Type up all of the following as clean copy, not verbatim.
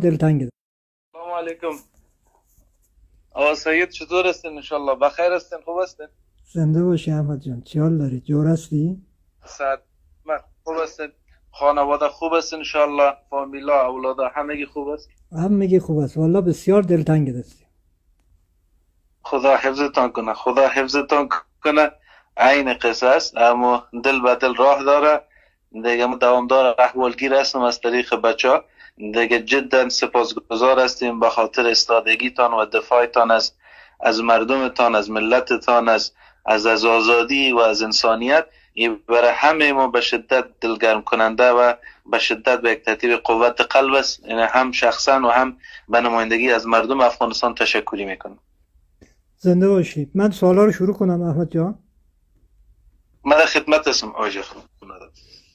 دلتنگ. سلام علیکم آقا سید، چطور هستین؟ انشالله بخیر هستین، خوب هستین؟ زنده باشی احمد جان، چی حال داری؟ جور هستی؟ صد من خوب هستین، خانواده خوب است انشالله، فامیلا، اولادا همگی خوب است؟ همگی خوب است والا، بسیار دلتنگ هستیم. خدا حفظتان کنه، خدا حفظتان کنه. عین قصه است، اما دل به دل راه داره دیگه. ما دوامدار احوالگیر هستم از طریق بچه دیگه. جدا سپاسگزار هستیم به خاطر استادگیتان و دفاعتان از مردمتان، از ملتتان، از آزادی و از انسانیت. این برای همه ما به شدت دلگرم کننده و به شدت به یک ترتیب قوت قلب است. یعنی هم شخصا و هم به نمایندگی از مردم افغانستان تشکری میکنم. زنده باشید. من سوالا رو شروع کنم احمد جان؟ من در خدمت هستم آقای جعفری.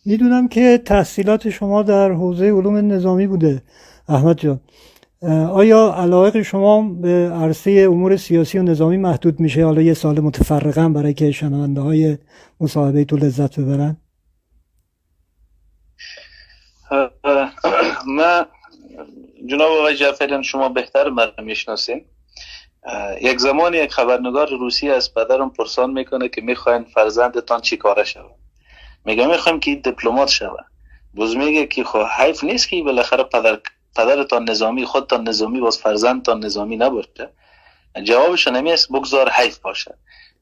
میدونم که تحصیلات شما در حوزه علوم نظامی بوده احمد جان، آیا علاقه شما به عرصه امور سیاسی و نظامی محدود میشه؟ حالا یه سال متفرقاً برای که شنونده های مصاحبه تو لذت ببرن. من جناب آقای جعفریان، شما بهتر مرا میشناسین. یک زمانی یک خبرنگار روسی از پدرم پرسان میکنه که میخواین فرزندتان چی کاره شود؟ میگه میخوایم که دیپلمات شود. باز میگه که خب حیف نیست که بالاخره پدرتان نظامی، خودتان نظامی، باز فرزندتان نظامی نباشه؟ جوابش نمی است بگذار حیف باشد.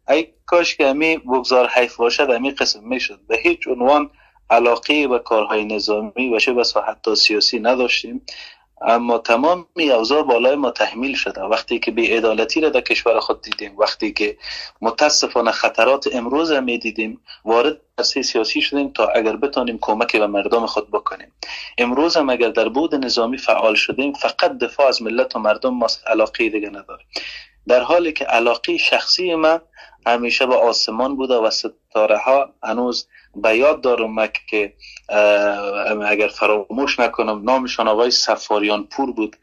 ای کاش که امی بگذار حیف باشد امی قسم میشد. به هیچ عنوان علاقه به کارهای نظامی و چه بسا حتی سیاسی نداشتیم، اما تمام اوضاع بالای ما تحمیل شده. وقتی که بی‌عدالتی را در کشور خود دیدیم، وقتی که متاسفانه خطرات امروز هم دیدیم، وارد عرصه سیاسی شدیم تا اگر بتانیم کمک به مردم خود بکنیم. امروز هم اگر در بود نظامی فعال شدیم، فقط دفاع از ملت و مردم ماست، علاقه دیگه نداره. در حالی که علاقه شخصی من همیشه به آسمان بوده و ستاره ها، هنوز به یاد دارم که اگر فراموش نکنم نامشان آقای صفاریان پور بود.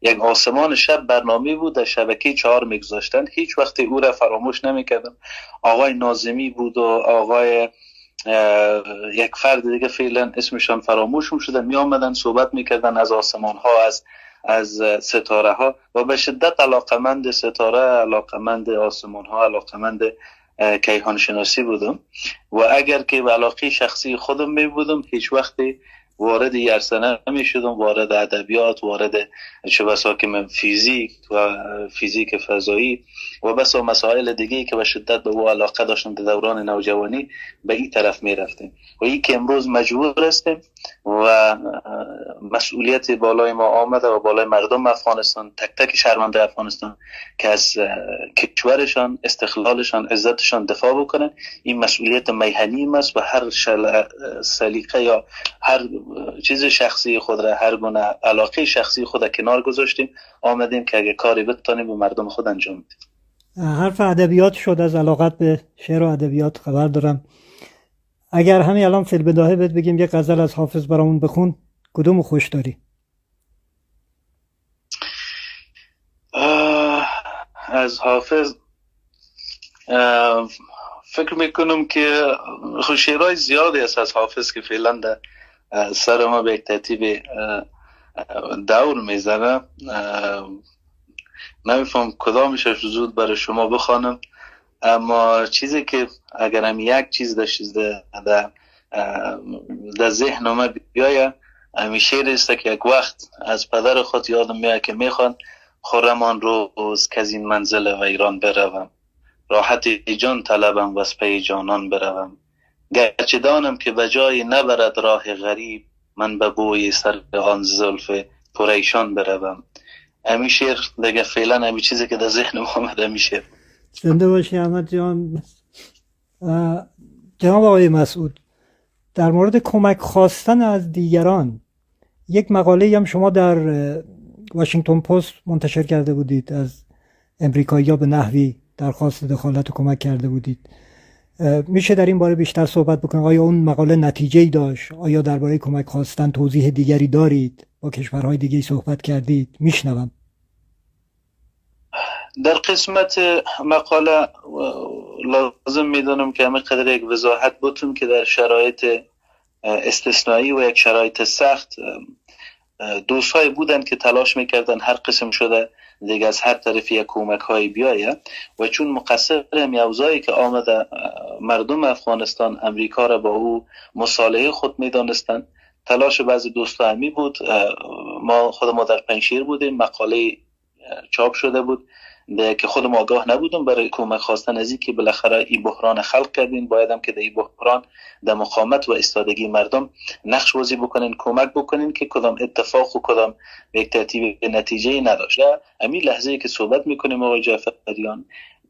یک آسمان شب برنامه بود در شبکه 4 میگذاشتند، هیچ وقت او را فراموش نمیکردم. آقای ناظمی بود و آقای یک فرد دیگه فعلا اسمشان فراموشم شده، می آمدن صحبت میکردن از آسمان ها، از ستاره ها، و به شدت علاقمند ستاره، علاقمند آسمان ها، علاقمند کیهان شناسی بودم. و اگر که به علاقه شخصی خودم می بودم، هیچ وقتی وارد عرصه نمی شدم، وارد ادبیات، وارد چه بسا که من فیزیک و فیزیک فضایی و بسا مسائل دیگه که به شدت به او علاقه داشتم در دوران نوجوانی، به این طرف می رفتیم. و این که امروز مجبور هستیم و مسئولیت بالای ما آمده و بالای مردم افغانستان، تک تک شهروند افغانستان که از کشورشان، استقلالشان، عزتشان دفاع بکنن، این مسئولیت میهنی ماست و هر سلیقه یا هر چیز شخصی خود را، هر گونه علاقه شخصی خود را کنار گذاشتیم، آمدیم که اگه کاری بتانیم به مردم خود انجام بدیم. حرف ادبیات شد، از علاقت به شعر و ادبیات خبر دارم. اگر همین الان فی البداهه بهت بگیم یه غزل از حافظ برامون بخون، کدومو خوش داری؟ از حافظ فکر میکنم که شعرهای زیادی است از حافظ که فعلا در سر ما به یک ترتیب دور میزنه. نمیفهم کدامش زود برای شما بخوانم، اما چیزی که اگرم یک چیز در ذهن ما بیایه، همی شعر است که یک وقت از پدر خود یادم میاد که میخوان: خرم آن روز که از این منزل ویران بروم، راحت جان طلبم و از پی جانان بروم، گرچه دانم که به جای نبرد راه غریب، من به بوی سر آن زلف پریشان بروم. همی شعر دیگه فعلا همی چیزی که در ذهن ما آمد همی شعر. زنده باشی احمد جان. جناب آقای مسعود، در مورد کمک خواستن از دیگران یک مقاله هم شما در واشنگتن پست منتشر کرده بودید، از امریکایی‌ها به نحوی درخواست دخالت و کمک کرده بودید. میشه در این باره بیشتر صحبت بکنید؟ آیا اون مقاله نتیجه‌ای داشت؟ آیا درباره کمک خواستن توضیح دیگری دارید؟ با کشورهای دیگه صحبت کردید؟ میشنوم. در قسمت مقاله لازم میدانم که همه قدر یک وضاحت بتون که در شرایط استثنایی و یک شرایط سخت دوستای بودن که تلاش میکردن هر قسم شده دیگه از هر طرف یک کمک های بیایه و چون مقصر اوضاعی که آمده مردم افغانستان امریکا را با او مصالحه خود میدانستند، تلاش بعضی دوستا همی بود. ما خود ما در پنجشیر بودیم، مقاله چاپ شده بود که خودم آگاه نبودم برای کمک خواستن از این که بالاخره این بحران خلق کردین، بایدم که در این بحران در مقاومت و ایستادگی مردم نقش بازی بکنین، کمک بکنین که کدام اتفاق و کدام یک ترتیب نتیجه نداشت. همین لحظه که صحبت میکنیم آقای جعفریان،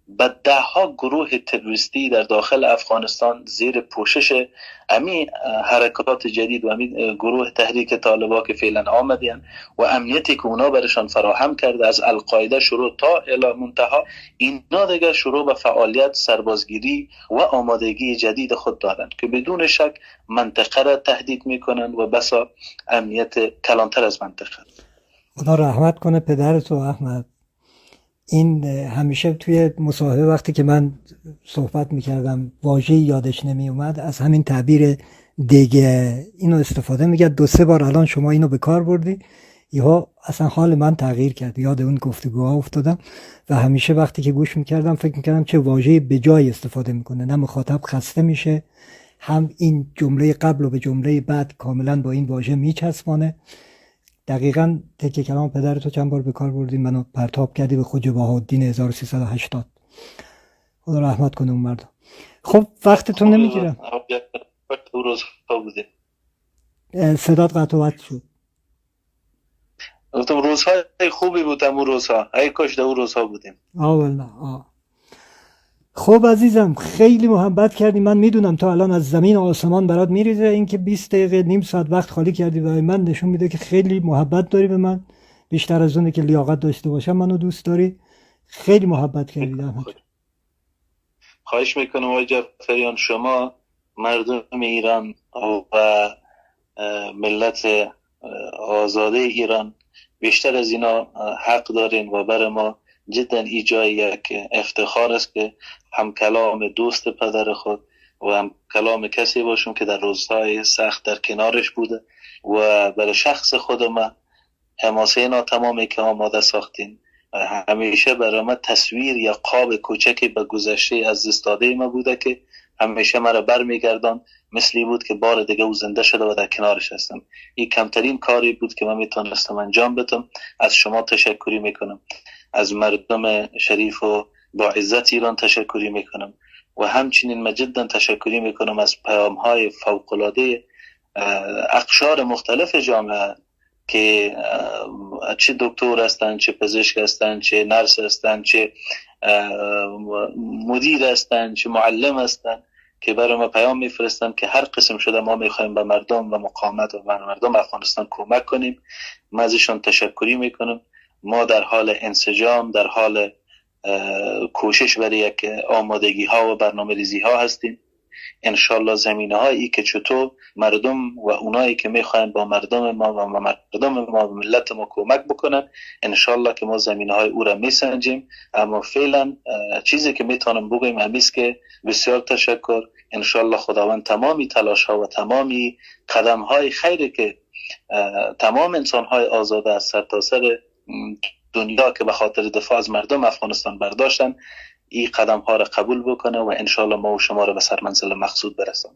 به ده ها گروه تروریستی در داخل افغانستان زیر پوشش امی حرکات جدید و امی گروه تحریک طالبا که فعلا آمدین و امنیتی که اونا برشان فراهم کرده از القاعده شروع تا الی منتها، اینا دیگه شروع به فعالیت سربازگیری و آمادگی جدید خود دارند که بدون شک منطقه را تهدید میکنن و بسا امنیت کلانتر از منطقه. خدا رحمت کنه پدر تو احمد. این همیشه توی مصاحبه وقتی که من صحبت میکردم واژه‌ای یادش نمیومد، از همین تعبیر دیگه اینو استفاده میکرد. دو سه بار الان شما اینو به کار بردی، یهو اصلا حال من تغییر کرد، یاد اون گفتگوها افتادم و همیشه وقتی که گوش میکردم فکر میکردم چه واژه‌ای به جای استفاده میکنه، نه مخاطب خسته میشه، هم این جمله قبل و به جمله بعد کاملا با این واژه میچسبانه. دقیقاً تکیه کلام پدر تو چند بار به کار بردی، منو پرتاب کردی به خود بهاءالدین 1380. خدا رحمت کنه اون مردم. خب وقتتون نمیگیرم. صدات قطع و وصل شد. گفتم روزهای خوبی بود اون روزها، ای کاش در اون روزها بودیم. آه والله. آه. خب عزیزم خیلی محبت کردی، من میدونم تا الان از زمین و آسمان برات میریزه، اینکه 20 دقیقه نیم ساعت وقت خالی کردی برای من نشون میده که خیلی محبت داری به من، بیشتر از اونه که لیاقت داشته باشم منو دوست داری. خیلی محبت کردی احمد. خواهش میکنم آقای جعفریان، شما مردم ایران و ملت آزاده ایران بیشتر از اینا حق دارین و بر ما جدا ای جای یک افتخار است که هم کلام دوست پدر خود و هم کلام کسی باشم که در روزهای سخت در کنارش بوده و برای شخص خود ما حماسه ناتمامی که آماده ساختین همیشه برای ما تصویر یا قاب کوچکی به گذشته از دست داده ما بوده که همیشه مرا برمیگردان، مثلی بود که بار دیگه او زنده شده و در کنارش هستم. این کمترین کاری بود که من میتونستم انجام بدم. از شما تشکری میکنم، از مردم شریف و با عزت ایران تشکری میکنم و همچنین مجددا تشکری میکنم از پیام های فوق العاده اقشار مختلف جامعه که چه دکتر هستند، چه پزشک هستند، چه نرس هستند، چه مدیر هستند، چه معلم هستند که برای ما پیام میفرستند که هر قسم شده ما میخوایم به مردم و مقاومت و به مردم افغانستان کمک کنیم. من ازشان تشکری میکنم. ما در حال انسجام، در حال کوشش برای یک آمادگی ها و برنامه ریزی ها هستیم. انشالله زمینه هایی که چطور مردم و اونایی که میخواین با مردم ما و مردم ما و ملت ما کمک بکنن، انشالله که ما زمینه های او را میسنجیم. اما فعلا چیزی که میتونم بگویم همیست که بسیار تشکر. انشالله خداوند تمامی تلاش ها و تمامی قدم های خیری که تمام انسان های آزاده از سرتاسر دنیا که به خاطر دفاع از مردم افغانستان برداشتن، این قدم ها را قبول بکنه و انشالله ما و شما را به سرمنزل مقصود برسانه.